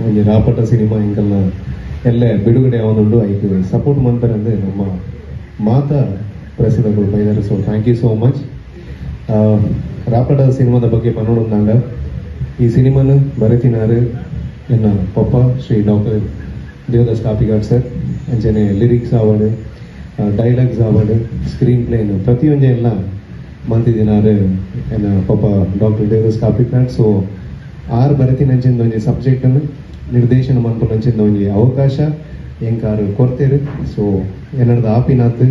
ಒಂಜಿ ರಾಪಟ ಸಿನಿಮಾ ಎಂಕಲ್ನ ಎಲ್ಲ ಬಿಡುಗಡೆ ಆವೊಂದುಂಡು. ಐಕ್ ಸಪೋರ್ಟ್ ಮನ್ಪೆರಂದು ನಮ್ಮ ಮಾತ ಪ್ರೆಸ್ದಕುಲು ಬೈದರ್. So thank you so much. ರಾಪಟ ಸಿನಿಮಾದ ಬಗ್ಗೆ ಪನೊಡೊಂದಾಂಡ, ಈ ಸಿನಿಮಾನ ಬರೆತಿನಾರು ಎನ್ನ ಪಪ್ಪ ಶ್ರೀ ಡಾಕ್ಟರ್ ದೇವದಾಸ್ ಕಾಪಿಕಾಡ್ ಸರ್. ಅಂಚನೆ ಲಿರಿಕ್ಸ್ ಆವಡ್, ಡೈಲಾಗ್ಸ್ ಆವಡ್, ಸ್ಕ್ರೀನ್ ಪ್ಲೇನ್ ಪ್ರತಿಯೊಂಜಿ ಎಲ್ಲ ಮಲ್ತಿದಿನಾರು ಎನ್ನ ಪಪ್ಪ ಡಾಕ್ಟರ್ ದೇವದಾಸ್ ಕಾಪಿಕಾಡ್. ಸೊ ಆರ್ ಬರೆತಿನಂಚಿಂದ ಒಂಜಿ ಸಬ್ಜೆಕ್ಟ್ ನಿರ್ದೇಶನ ಮನ್ಪುನಂಚಿಂದ ಒಂಜಿ ಅವಕಾಶ ಎಂಕಾರು ಕೊರ್ತೆರ್. ಸೊ ಎನ್ನಡ್ದ್ ಆಪಿನಾತ್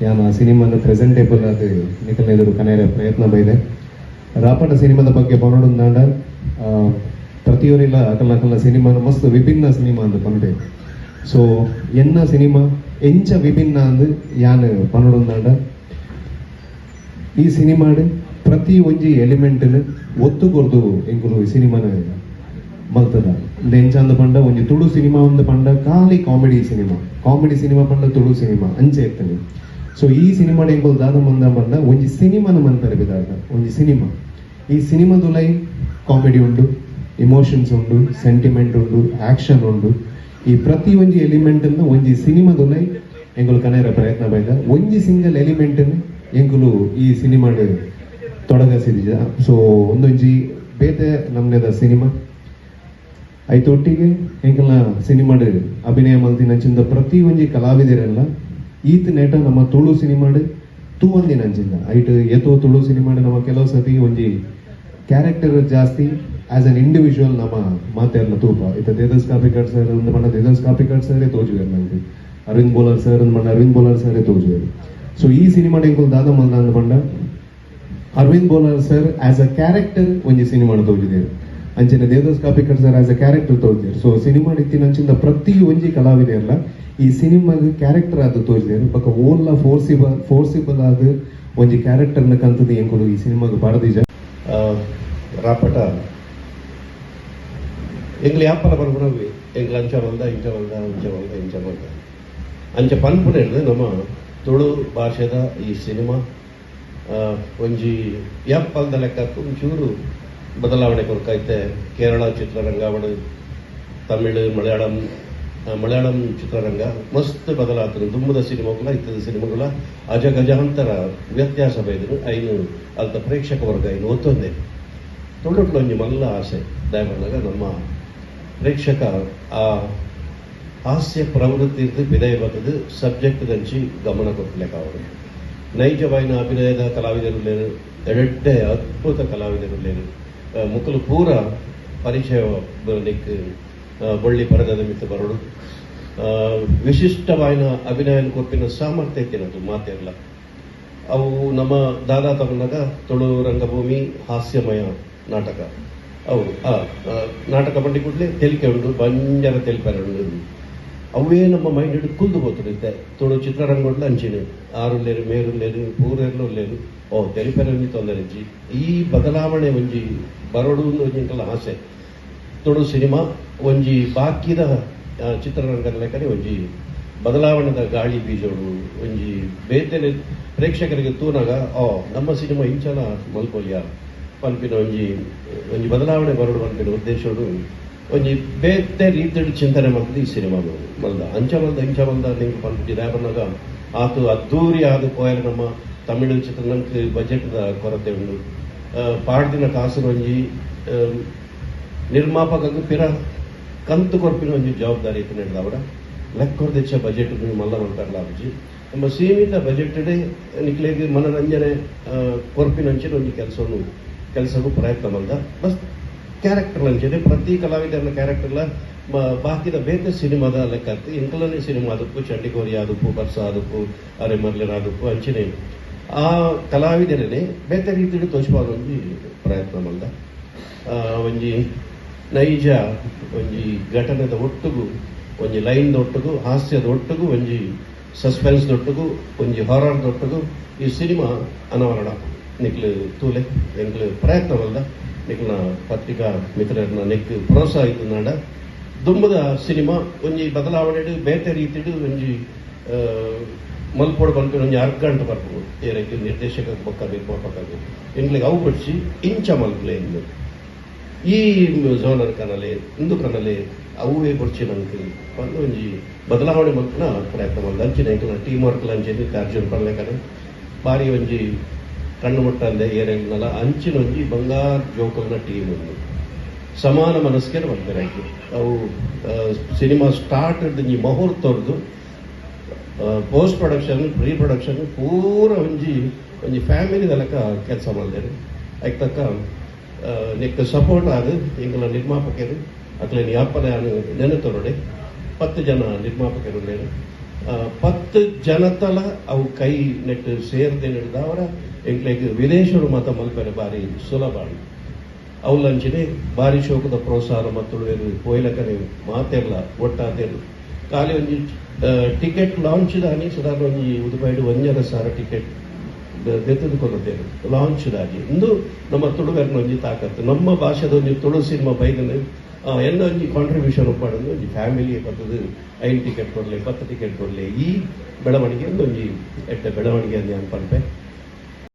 ಯಾನ್ ಆ ಸಿನಿಮಾನ ಪ್ರೆಸೆಂಟೇಬಲ್ ಅದು ನಿಕಲ್ನ ಎದುರು ಕನೆರೆ ಪ್ರಯತ್ನ ಬೈದೆ. ರಾಪಟ ಸಿನಿಮಾದ ಬಗ್ಗೆ ಪನೊಡೊಂದಾಂಡ, ಪ್ರತಿಯೊರಿಲ ಅಕಲ್ನ ಅಕಲ್ನ ಸಿನಿಮಾನ ಮಸ್ತ್ ವಿಭಿನ್ನ ಸಿನಿಮಾ ಅಂದ್ ಪನ್ಪೆ. ಸೊ ಎನ್ನ ಸಿನಿಮಾ ಎಂಚ ವಿಭಿನ್ನ ಅಂದ್ ಯಾನ್ ಪನೊಡೊಂದಾಂಡ, ಈ ಸಿನಿಮಾಡ್ ಪ್ರತಿ ಒಂಜಿ ಎಲಿಮೆಂಟ್ ಒತ್ತು ಕೊರ್ದು ಎಂಕುಲು ಈ ಸಿನಿಮಾನ ಮಲ್ತದ. ಎಂಚ ಅಂದ್ ಪಂಡ, ಒಂಜಿ ತುಳು ಸಿನಿಮಾ ಒಂದು ಪಂಡ ಖಾಲಿ ಕಾಮಿಡಿ ಸಿನಿಮಾ, ಕಾಮಿಡಿ ಸಿನಿಮಾ ಪಂಡ ತುಳು ಸಿನಿಮಾ ಅಂಚೆ ಇರ್ತದೆ. ಸೊ ಈ ಸಿನಿಮಾಡ್ ಎಂಕುಲು ದಾದ ಮಂದ ಪಂಡ, ಒಂಜಿ ಸಿನಿಮಾನ ಮನ್ಪೆರೆ ಬಿದಾರ್ದ. ಒಂಜಿ ಸಿನಿಮಾ, ಈ ಸಿನಿಮಾದುಲೈ ಕಾಮಿಡಿ ಉಂಡು, ಇಮೋಷನ್ಸ್ ಉಂಡು, ಸೆಂಟಿಮೆಂಟ್ ಉಂಡು, ಆಕ್ಷನ್ ಉಂಡು. ಈ ಪ್ರತಿ ಒಂಜಿ ಎಲಿಮೆಂಟ್ ಒಂಜಿ ಸಿನಿಮಾದುಲೈ ಎಂಕುಲು ಕನೆರ ಪ್ರಯತ್ನ ಬೈದ. ಒಂಜಿ ಸಿಂಗಲ್ ಎಲಿಮೆಂಟ್ ಎಂಕುಲು ಈ ಸಿನಿಮಾಡ್ ತೊಡಗಸಿದಿಜ. ಸೊ ಒಂದೊಂಜಿ ಬೇತೆ ನಮ್ನೆದ ಸಿನಿಮಾ. ಐತೊಟ್ಟಿಗೆ ಎಂಕಲ್ನ ಸಿನಿಮಾಡ್ ಅಭಿನಯ ಮಲ್ತಿನಂಚಿಂದ ಪ್ರತಿ ಒಂಜಿ ಕಲಾವಿದರೆಲ್ಲ ಈತ್ ನೇಟ ನಮ್ಮ ತುಳು ಸಿನಿಮಾಡ್ ತೂವಂದಿನಂಚಿಂದ. ಐಟ್ ಏತೋ ತುಳು ಸಿನಿಮಾಡ್ ನಮ್ಮ ಕೆಲವು ಸತಿ ಒಂಜಿ ಕ್ಯಾರೆಕ್ಟರ್ ಜಾಸ್ತಿ, ಆಸ್ ಅನ್ ಇಂಡಿವಿಜುವಲ್ ನಮ್ಮ ಮಾತೆರ್ನ ತೂಪ. ಇತ್ತ ದೇವದಾಸ್ ಕಾಪಿಕಾಡ್ ಸರ್ ಒಂದು ಪಂಡ ದೇವದಾಸ್ ಕಾಪಿಕಾಡ್ ಸರೇ ತೋಜುವೆರ್ ನಂಗೆ. ಅರವಿಂದ್ ಬೋಲಾರ್ ಸರ್ ಒಂದು ಪಂಡ ಅರವಿಂದ್ ಬೋಲಾರ್ ಸರೇ ತೋಜುವೆರ್. ಸೊ ಈ ಸಿನಿಮಾಡ್ ಎಂಕುಲು ದಾದ ಮಲ್ದ ಅಂದ್ ಪಂಡ, Aravind Bolar sir as a character ಒಂಜಿ ಸಿನಿಮಾಡ್ ತೋಜಿದೆರ್. ಅಂಚನೆ Devadas Kapikad sir as a character ತೋಜಿದೆರ್. ಸೊ ಸಿನಿಮಾ ಇತ್ತಿನ ಅಂಚಿಂದ ಪ್ರತಿ ಒಂಜಿ ಕಲಾವಿದೆರ್ಲ ಈ ಸಿನಿಮಾಗ್ ಕ್ಯಾರೆಕ್ಟರ್ ಆದ್ ತೋಜಿದೆರ್. ಬೊಕ್ಕ ಓಲ್ಲ ಫೋರ್ಸಿಬಲ್ ಫೋರ್ಸಿಬಲ್ ಆದ್ ಒಂಜಿ ಕ್ಯಾರೆಕ್ಟರ್ನ ಕಂತದ ಎಂಕುಲು ಈ ಸಿನಿಮಾಗ್ ಪಾಡ್ದಿಜ. ರಾಪಟ ಎಂಗ್ಲು ಯಾಪಲ ಪನ್ಪುನವಿ, ಎಂಗ್ಲು ಅಂಚ ಮಲ್ದ, ಇಂಚ ಮಲ್ದ, ಅಂಚ ಮಲ್ದ, ಇಂಚ ಮಲ್ದ. ಅಂಚ ಪನ್ಪುನ ನಮ್ಮ ತುಳು ಭಾಷೆದ ಈ ಸಿನಿಮಾ ಒಂಜಿ ಯಾಪಲ್ದ ಲೆಕ್ಕಕ್ಕೆ ಒಂಚೂರು ಬದಲಾವಣೆ ಕೊರ್ಕೈತೆ. ಕೇರಳ ಚಿತ್ರರಂಗ ಅವಡು, ತಮಿಳು, ಮಲಯಾಳಂ, ಮಲಯಾಳಂ ಚಿತ್ರರಂಗ ಮಸ್ತ್ ಬದಲಾತನು. ದುಮ್ಮದ ಸಿನಿಮಾಗಳ ಇತ್ತದ ಸಿನಿಮಾಗಳ ಅಜಗಜಾಂತರ ವ್ಯತ್ಯಾಸ ಬೈದರು. ಐನು ಅಲ್ತ ಪ್ರೇಕ್ಷಕ ವರ್ಗ ಐನು ಒತ್ತೊಂದೆ. ತುಳುಟ್ಲು ಒಂಜಿ ಮಲ್ಲ ಆಸೆ ದಾಯೆ, ನಮ್ಮ ಪ್ರೇಕ್ಷಕ ಆ ಹಾಸ್ಯ ಪ್ರವೃತ್ತಿ ಬಿದಯ ಬತ್ತದು ಸಬ್ಜೆಕ್ಟ್ ದಂಚಿ ಗಮನ ಕೊಟ್ಟಲೆಕ್ಕ. ಅವರು ನೈಜವಾಯಿನ ಅಭಿನಯದ ಕಲಾವಿದರು, ಎಡೆಡ್ಡೆ ಅದ್ಭುತ ಕಲಾವಿದರು. ಮುಕುಲು ಪೂರ ಪರಿಚಯ ನಿಕ್ ಬೊಳ್ಳಿ ಪರದದ ಮಿತ್ತು ಬರೋಡು. ವಿಶಿಷ್ಟವಾಯಿನ ಅಭಿನಯ ಕೊಪ್ಪಿನ ಸಾಮರ್ಥ್ಯ ಇತ್ತಿನದು ಮಾತೆರ್ಲ. ಅವು ನಮ್ಮ ದಾದಾ ತಗೊಂಡಾಗ ತುಳು ರಂಗಭೂಮಿ ಹಾಸ್ಯಮಯ ನಾಟಕ. ಅವು ಆ ಆ, ನಾಟಕ ಬಂಡಿ ಕೂಡಲೇ ತೆಲಿಕೆ ಉಂಡು, ಬಂಜರ ತೆಲಿಪೆರೆ ಉಂಡು. ಅವೇ ನಮ್ಮ ಮೈಂಡ್ ಕುಲ್ದು ಪೋತುಂಡು. ತುಳು ಚಿತ್ರರಂಗೊಡ್ಲ ಅಂಚಿನ ಆರುಲ್ಲೇರು, ಮೇರುಲ್ಲೇರು, ಪೂರೆರ್ಲು ಉಲ್ಲೇರು. ಓ ತೆಲಿಪೆರೆ ಒಂಜಿ ತೊಂದರೆ ಇಜ್ಜಿ. ಈ ಬದಲಾವಣೆ ಒಂಜಿ ಬರೋಡು ಒಂಜಿ ಎಂಕಲ್ನ ಆಸೆ. ತುಳು ಸಿನಿಮಾ ಒಂಜಿ ಬಾಕಿದ ಚಿತ್ರರಂಗದ ಲೆಕ್ಕನೆ ಒಂಜಿ ಬದಲಾವಣೆದ ಗಾಳಿ ಬೀಜೋಡು. ಒಂಜಿ ಬೇತೆ ಪ್ರೇಕ್ಷಕರಿಗೆ ತೂನಾಗ, ಓ ನಮ್ಮ ಸಿನಿಮಾ ಇಂಚಲ ಮಲ್ಪೊಲಿಯ ಪನ್ಪಿನ ಒಂಜಿ ಒಂಜಿ ಬದಲಾವಣೆ ಬರೋಡು ಪನ್ಪಿನ ಉದ್ದೇಶೋಡು ಒಂಜಿ ಬೇತೆ ರೀತಿಡ್ ಚಿಂತನೆ ಮಲ್ತದು ಈ ಸಿನಿಮಾ ಮಲ್ದ. ಅಂಚ ಮಲ್ದ, ಇಂಚ ಮಲ್ದ ನಿಂಗೆ ಪನ್ಪಿ ದಾಯೆ, ಆತು ಅದ್ದೂರಿ ಆದ ಪೋಯರೆ ನಮ್ಮ ತಮಿಳು ಚಿತ್ರರಂಗಕ್ಕೆ ಬಜೆಟ್ದ ಕೊರತೆ ಉಂಡು. ಪಾಡ್ದಿನ ಕಾಸು ಒಂಜಿ ನಿರ್ಮಾಪಕಗ್ ಪಿರ ಕಂತು ಕೊರ್ಪಿನ ಒಂಜಿ ಜವಾಬ್ದಾರಿ ಇತ್ತು ನಡೆದವರ. ಲೆಕ್ಕೊರ್ದೆಚ್ಚ ಬಜೆಟ್ ಮಲ್ಲ ಮಲ್ಪೆರ್ಲ ಆಪುಜಿ. ನಮ್ಮ ಸೀಮಿತ ಬಜೆಟ್ ನಿಕ್ಲೆಗ್ ಮನರಂಜನೆ ಕೊರ್ಪಿನಂಚಿನ ಒಂಜಿ ಕೆಲಸವನ್ನು ಕೆಲಸಕ್ಕೂ ಪ್ರಯತ್ನ ಮಲ್ದ. ಬಸ್ ಕ್ಯಾರೆಕ್ಟರ್ ಅಂಚನೆ ಪ್ರತಿ ಕಲಾವಿದರನ ಕ್ಯಾರೆಕ್ಟರ್ಲ ಬಾಕಿದ ಬೇತೆ ಸಿನಿಮಾದ ಲೆಕ್ಕ ಎಂಕಲನೆ ಸಿನಿಮಾ ಆದಪ್ಪು, ಚಂಡಿಕೋರಿ ಆದಪ್ಪು, ಬರ್ಸ ಆದಪ್ಪು, ಅರೆ ಮರ್ಲಿನ ಆದಪ್ಪು, ಅಂಚನೆ ಆ ಕಲಾವಿದರನೇ ಬೇತೆ ರೀತಿಯಲ್ಲಿ ತೋಚ್ಪಾದ ಒಂಜಿ ಪ್ರಯತ್ನ ಮಲ್ದ. ಒಂಜಿ ನೈಜ ಒಂಜಿ ಘಟನೆದ ಒಟ್ಟುಗು, ಒಂಜಿ ಲೈನ್ ದೊಟ್ಟುಗು, ಹಾಸ್ಯದ ಒಟ್ಟುಗು, ಒಂಜಿ ಸಸ್ಪೆನ್ಸ್ ದೊಟ್ಟುಗು, ಒಂಜಿ ಹಾರರ್ ದೊಟ್ಟುಗು ಈ ಸಿನಿಮಾ ಅನಾವರಣ. ನಿಕ್ಲು ತೂಲೆ. ಎಂಕ್ಲು ಪ್ರಯತ್ನ ಮಲ್ದ. ನಿಕ್ಲ ಪತ್ರಿಕಾ ಮಿತ್ರರನ್ನ ನೆಕ್ ಪ್ರೋತ್ಸಾಹ ಇತ್ತು. ದುಂಬುದ ಸಿನಿಮಾ ಒಂಜಿ ಬದಲಾವಣೆ ಬೇತೆ ರೀತಿಡ್ ಒಂಜಿ ಮಲ್ಪೋಡು ಪನ್ಪಿನ ಒಂಜಿ ಅರ್ಗಂಟು ಬರ್ಪು ಏರೆಗ್ ನಿರ್ದೇಶಕ ಬೊಕ್ಕ ನಿರ್ಮಾಪಕ. ಎಂಕ್ಲೆಗ್ ಅವು ಬಡ್ಸಿ ಇಂಚ ಮಲ್ಪಲೆ ಇಂದು. ಈ ಝೋನರ್ ಕನಲೆ, ಇಂದು ಕನಲೆ, ಅವುವೇ ಬೊರ್ಚಿ ನಂಕ್ ಪಂದ್ ಒಂಜಿ ಬದಲಾವಣೆ ಮಲ್ಪುನ ಪ್ರಯತ್ನ ಮಲ್ದ. ಅಂಚಿನ ಎಂಕಲ್ನ ಟೀಮ್ ವರ್ಕ್ ಅಂಚನೆ ಅರ್ಜುನ್ ಪನ್ಲೆಕನೆ ಬಾರಿ ಒಂಜಿ ಕಣ್ಣು ಮುಟ್ಟಂದೆ ಏರೆಗ್ನಲ ಅಂಚಿನ ಒಂಜಿ ಬಂಗಾರ್ ಜೋಕುಲ್ನ ಟೀಮ್ ಉಂದು. ಸಮಾನ ಮನಸ್ಕೆರ್ ಮಲ್ಪೆರ್. ಐಕ್ ಅವು ಸಿನಿಮಾ ಸ್ಟಾರ್ಟ್ ಒಂಜಿ ಮುಹೂರ್ತೊರ್ದು ಪೋಸ್ಟ್ ಪ್ರೊಡಕ್ಷನ್, ಪ್ರೀ ಪ್ರೊಡಕ್ಷನ್ ಪೂರ ಒಂಜಿ ಒಂಜಿ ಫ್ಯಾಮಿಲಿ ತಲಕ ಕೆಲಸ ಮಲ್ದೆರ್. ಐಕ್ ತಕ್ಕ ನೆಕ್ ಸಪೋರ್ಟ್ ಆದ್ ಎಂಕಲ್ನ ನಿರ್ಮಾಪಕರು, ಅಕ್ಲೆನ ಯಾಪಲ ನೆನತೊರಡೆ. 10 ಜನ ನಿರ್ಮಾಪಕರು ಉಲ್ಲೆರ್. 10 ಜನತಲ ಅವು ಕೈ ನೆಟ್ ಸೇರ್ದೆ ಅವರ ಎಂಕ್ಲೆಗ್ ವಿದೇಶಡು ಮಾತ ಮಲ್ಪೆರೆ ಬಾರಿ ಸುಲಭ. ಅವ್ಲಂಚಿನೆ ಬಾರಿ ಶೋಕದ ಪ್ರೋತ್ಸಾಹ ಮತ್ತು ಪೋಯ್ಲಕನೆ ಮಾತೆರ್ಲ ಒಟ್ಟಾತೆರ್. ಖಾಲಿ ಒಂಜಿ ಟಿಕೆಟ್ ಲಾಂಚ್ ದಾನಿ ಸುಧಾರಣ ಒಂಜಿ ಉದುಪೈಡು 1500 ಟಿಕೆಟ್ ದೆತ್ತದು ಕೊರ್ತೆರ್ ಲಾಂಚ್ ದಾನಿ. ಇಂದು ನಮ್ಮ ತುಳುವೆರ್ನ ಒಂಜಿ ತಾಕತ್ತು. ನಮ್ಮ ಭಾಷೆದ ಒಂಜಿ ತುಳು ಸಿನಿಮಾ ಬೈದನೆ, ಎನ್ನ ಒಂಜಿ ಕಾಂಟ್ರಿಬ್ಯೂಷನ್ ಉಪ್ಪಾಡೊಂದು ಒಂಜಿ ಫ್ಯಾಮಿಲಿ ಬತ್ತದು 5 ಟಿಕೆಟ್ ಕೊರ್ಲೆ, 10 ಟಿಕೆಟ್ ಕೊರ್ಲೆ. ಈ ಬೆಳವಣಿಗೆ ಒಂಜಿ ಎಡ್ಡೆ ಬೆಳವಣಿಗೆ ಅಂದ್ ಯಾನ್ ಪನ್ಪೆ.